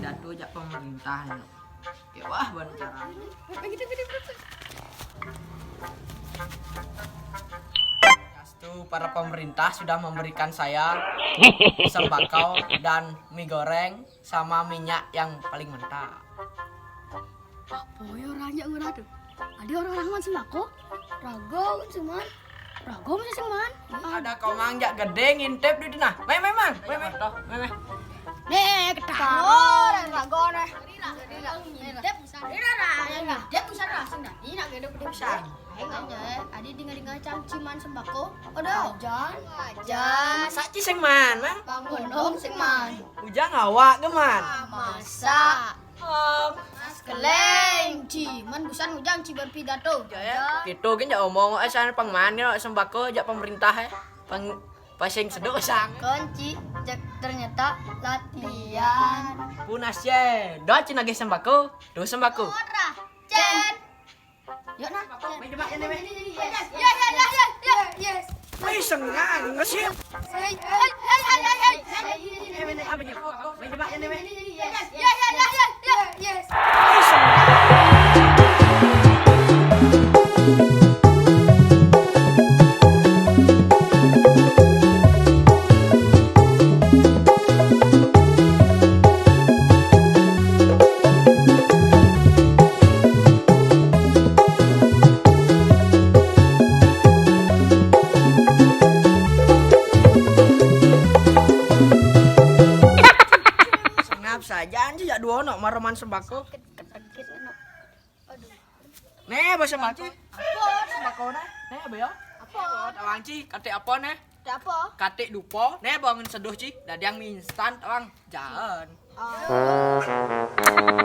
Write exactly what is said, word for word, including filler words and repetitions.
Jatuh jak pemerintah. Oke, wah, bantu cara. Yastu, para pemerintah sudah memberikan saya sembako dan mie goreng sama minyak yang paling mentah. Apa ya orang jak guna tuh? Ada orang-orang man sembako? Rago kan seman. Rago masih seman. Ada komang jak gede ngintip di nah. Meh, meh, mang. Meh, meh. Meh, meh. Nih, ketahuan rago nih. Ngintip bisa. Ini lah, yang ngintip bisa lah. Sing tadi nak gede gede bisa. Ayo aja, adi dengar-dengar cam ciman sembako. Ada. Jan. Jan. Masa ci sing man, mang? Bang Bondong sing man. Ujang awak geman. Masa. Om. Mas Keleng, ci. Man busan Ujang ci berpidato. Ya, ya. Gitu kan jak omong, eh, sana pang man ya, sembako jak pemerintah ya. Pang pasing sedok sang. Kunci, cek ternyata latihan. Punas ye. Dot cina ge sembako. Tuh sembako. Ora. Cen. Yuk nah. Main jebak ya, Newe. Ya, ya, ya, ya, ya. Yes. Wih, sengang sih. Hai, hai, hai, hai, hai, hai. Eh, main apa nih? Main jebak ya, Newe. Ya, ya, ya, ya, ya. Yes. Wih, sengang. Sengap saja anjir, jak duo nok maroman sembako. Ketekit no. Aduh. Nih, bahasa Bangci. Apa? Sembako nah. Nih, apa ya? Apa? Tawang ci, katik apa nih? Katik apa? Katik dupo. Nih, bangun seduh ci. Dadiang mie instan, tawang. Jangan. Oh.